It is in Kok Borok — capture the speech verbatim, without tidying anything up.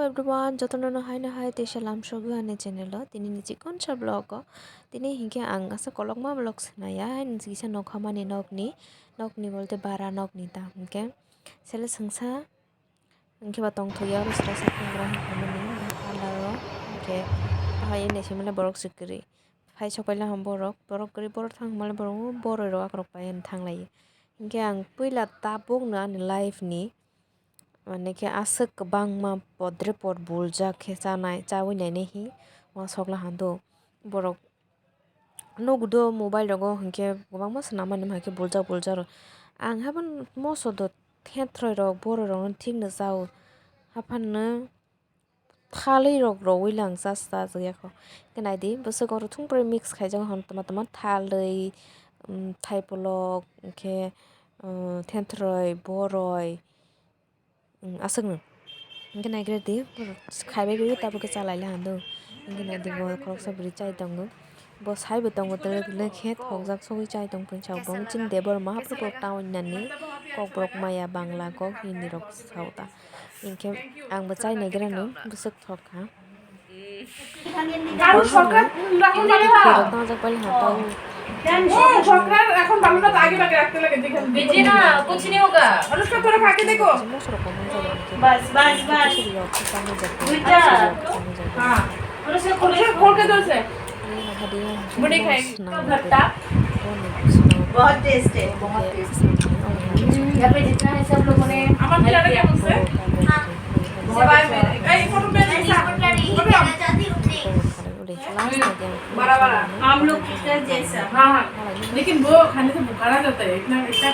Everyone, jotono no hai no hai teisa lamsogwi ani channel o. Tini ni chikonsa vlog o. Tini hinkhe ang asa kolokma vlog swnaya. Hai ni kisa nokha mani nokni, nokni bolte bara nokni ta hinkhe. Sele swngsa hinkhe ba tongthokya oro sra sak hingra hinmani parlor o. Hinkhe hai naisingmani borok sikiri. Phai sok paila ham borok, borok kwrwi borok thang male borok boroi rok akrok pai thang lai. Hinkhe ang puila tabuk no ani life ni mane khe aswk kwbangma podre pod buljak khe chanai, chaui nainai hi uansukla hando. Borok nukdo mobile rogo hinkhe kwbangma swnam mani hai khe buljak buljak rok. Ang haban moso do thethroi rok boroi rok no thik no chao. Haphano thalwi rok rowi lang chas chajak yakho. Khe naidi bwswk oro thungproi mix khaijak hwn tama tama thalwi, um, thaipolok, hinkhe, um, thethroi, boroi, um, aswkno. Hinkhe naigradi, khaibai bai tabuk khe chalaile hando. Hinkhe naidi bo khoroksa bwrwi chai tongo. Bo saibo tongo, tele tele khe thokjak sogwi chai tong phinsa bo chini Debbarma haphuru town nani Kokborok maya Bangla kok Hindi rok sao ta. Hinkhe ang bo chai naigrani bwswk thok kha. কারো সরকার রাখুন না। Khe rok tang jak pali ha tao. ও সরকার এখন ভালো না, আগে আগে রাখতে লাগে যেখানে। भेजिए ना, कुछ नहीं होगा। अनुष्का, थोड़ा खा के देखो। Bas, bas, bas। Good job। हाँ। अनुष्का, खोल के दो उसे। मुझे खाई। भत्ता। बहुत टेस्ट है। बहुत टेस्ट। यहाँ पे जितना है सब लोगों ने। আমার চেহারা কেমন স্যার? हाँ। बहुत अच्छा। এই ফটো पे ऐसा। हम लोग का जैसा। हाँ, हाँ। लेकिन वो खाने से बुखार आ जाता है, इतना, इतना